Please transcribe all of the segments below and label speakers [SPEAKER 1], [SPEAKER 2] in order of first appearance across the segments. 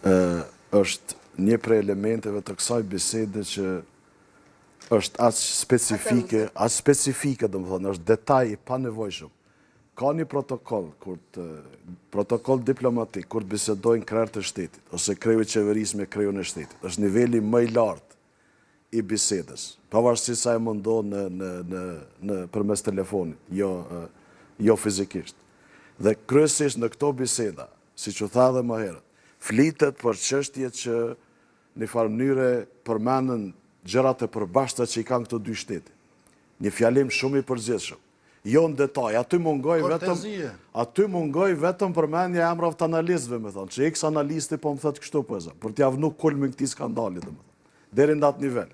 [SPEAKER 1] Është një prej elementeve të kësaj bisede që është aq specifike, aq specifike, domethënë, është detaj i panevojshëm. Ka një protokoll, kur të, protokoll diplomatik, kur të bisedojnë krerët e shtetit, ose kreu i qeverisë me kreun e shtetit. është niveli më i lartë i bisedës, pavarësisht sa e mundon në, në, në, në përmes telefonit, jo, jo fizikisht. Dhe kryesisht në këto biseda, siç u tha edhe më herët, flitet për çështje që në farë mënyre përmenden gjërat e përbashkëta që i kanë këto dy shtete. Një fjalim shumë i përgjithshëm. Jo në detaj, aty mungoi vetëm aty mungoi vetëm përmendja e emrave të analistëve, me thonë, që X analisti po më thotë kështu po e zë, për t'ia vënu kulmin këtij skandali, domethënë. Deri në atë nivel.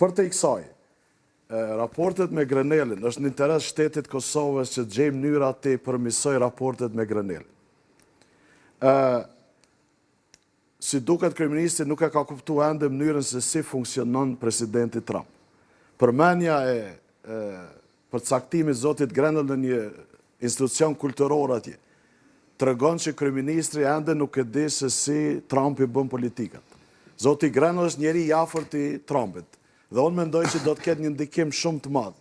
[SPEAKER 1] Përtej kësaj, raportet me Grenellin, është në interes shtetit Kosovës që të gjejë mënyra të përmirësojë raportet me Grenellin. Ë Si duket kryeministri nuk e ka kuptu ende mënyrën se si funksionon presidenti Trump. Përmendja e, e përcaktimit zotit Grenell në një institucion kulturor atje, tregon që kryeministri ende nuk e di se si Trumpi bën politikat. Zoti Grenell është njeri i afërt i Trumpit dhe unë mendoj që do të ketë një ndikim shumë të madh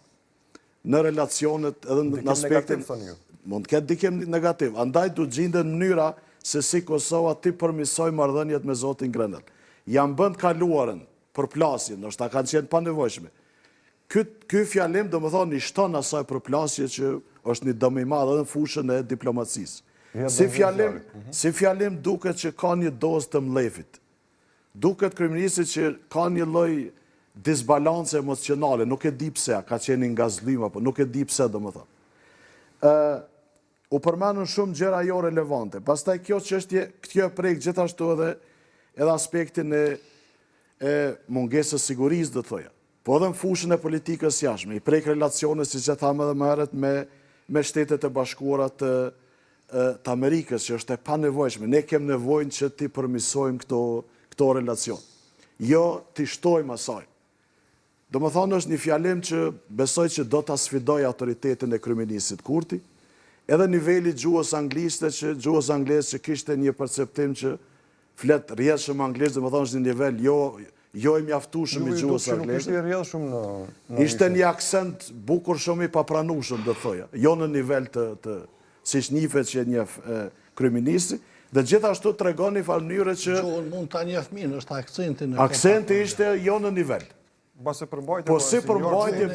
[SPEAKER 1] në relacionet edhe në aspektin... Mund të ketë ndikim negativ. Andaj duhet gjinden mënyra se si Kosova t'i përmirësojë marrëdhëniet me zotin Grenell. Janë bën të kaluarën përplasje, ndoshta kanë qenë panevojshme. Ky, ky fjalim, domethënë, i shton asaj përplasje që është një dëm i madh edhe në fushën e diplomacisë. Si fjalim, mhm. si fjalim duket që ka një dozë të mllefit. Duket kryeministri që ka një lloj disbalance emocionale, nuk e di pse, a ka qenë i ngazëllym apo nuk e di pse domethënë. Ë u përmendën shumë gjëra jo relevante. Pastaj kjo çështje, kjo e prek gjithashtu edhe edhe aspektin e e mungesës sigurisë, do të thoja. Po edhe në fushën e politikës jashtme, i prek relacionet, siç e thamë edhe më herët, me, me shtetet e bashkuara të, të Amerikës, që është e panevojshme. Ne kem nevojnë që t'i përmirësojmë këto, këto relacion. Jo t'i shtojmë asaj. Domethënë është një fjalim që besoj që do ta sfidojë autoritetin e kryeministrit Kurti, edhe niveli gjuhës angliste që gjuhës angleze që kishte një perceptim që flet rrjedhshëm anglisht, domethënë është një nivel jo jo i mjaftueshëm i gjuhës
[SPEAKER 2] angleze. Nuk ishte i rrjedhshëm në
[SPEAKER 1] në Ishte një akcent bukur shumë i papranueshëm, do të thoja, jo në nivel të të siç njihet që e njeh kryeministri dhe gjithashtu tregon një farë mënyre
[SPEAKER 3] që Gjuhën mund ta njeh mirë, është akcenti
[SPEAKER 1] në Akcenti ishte jo në nivel.
[SPEAKER 2] Mbase përmbajtja
[SPEAKER 1] Po si përmbajtje.